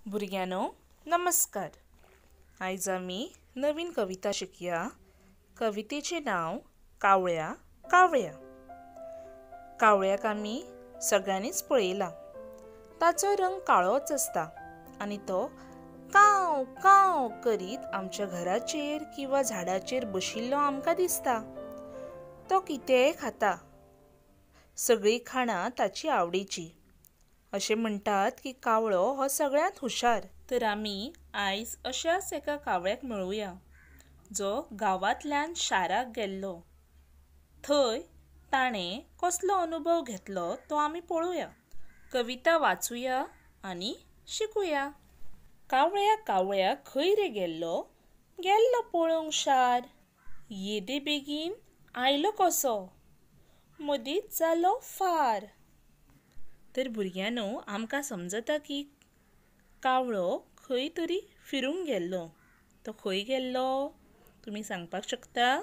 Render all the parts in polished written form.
भुरग्यांनो नमस्कार. आयज आमी नवीन कविता शिकया. कवितेचें नांव कावळ्या कावळ्या. कावळ्याक आमी सगळ्यांनीच पळयला. ताचो रंग काळोच आसता आनी तो काव काव करीत आमच्या घराचेर किंवा झाडाचेर बशिल्लो आमकां दिसता. तो कितेंय खाता. सगळीं खाणां ताची आवडीची. अशें म्हणटात की कावळो हो सगळ्यांत हुशार. तर आमी आयज अशाच एका कावळ्याक मेळुया जो गांवांतल्यान शाराक गेल्लो. थंय ताणें कसलो अनुभव घेतलो तो आमी पळोवया. कविता वाचुया आनी शिकुया. कावळ्या कावळ्या खंय रे गेल्लो, गेल्लो पळोवंक शार. येदे बेगीन आयलो कसो, मदींच जालो फार. तर भुरग्यांनो, आमकां समजता की कावळो खंय तरी फिरूंक गेल्लो. तो खंय गेल्लो तुमी सांगपाक शकता?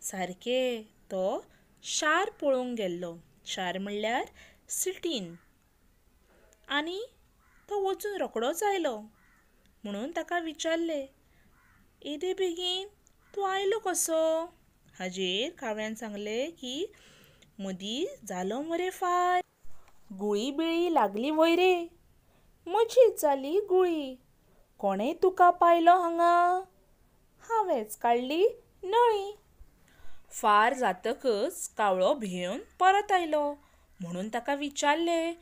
सारकें, तो शार पळोवंक गेल्लो. शार म्हणल्यार सिटीन. आनी तो वचून रोखडोच आयलो. म्हणून ताका विचारलें, येदे बेगीन तूं आयलो कसो? हाजेर कावळ्यान सांगलें की मदीं जालो मरे फार. गुळी बिळी लागली व्हय रे, म्हजीच जाली गुळी. कोणें तुका पायलो हांगा, हांवेंच काडली नळी. फार जातकच कावळो भियेवन परत आयलो. म्हणून ताका विचारलें,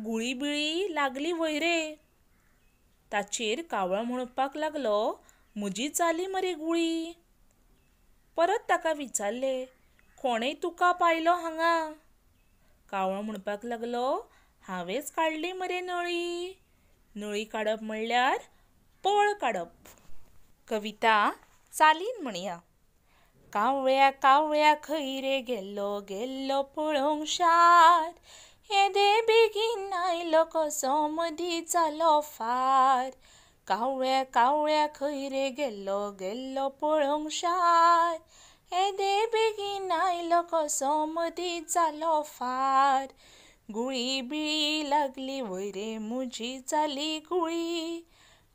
गुळी बिळी लागली व्हय रे? ताचेर कावळो म्हणपाक लागलो, म्हजीच जाली मरे गुळी. परत ताका विचारलें, कोणें तुका पायलो हांगा? कावळो म्हणपाक लागलो, हांवेंच काडली मरे नळी. नळी काडप म्हणल्यार पळ काडप. कविता चालीन म्हणया. कावळ्या कावळ्या खंय रे गेल्लो, गेल्लो पळोवंक शार. येदे बेगीन आयलो कसो, मदीं जालो फार. कावळ्या कावळ्या खंय रे गेल्लो, गेल्लो पळोवंक शार. येदे बेगीन आयलो कसो, मदीं जालो फार. गुळी बिळी लागली व्हय रे, म्हजी जाली गुळी.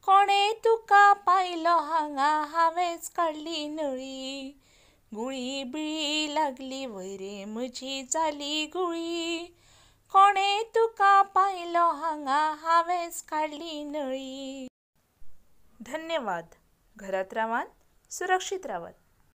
कोणें तुका पायलो हांगा, हांवेंच काडली नळी. गुळी बिळी लागली व्हय रे, म्हजी जाली गुळी. कोणें तुका पायलो हांगा, हांवेंच काडली नळी. धन्यवाद. घरात रावात, सुरक्षित रावात.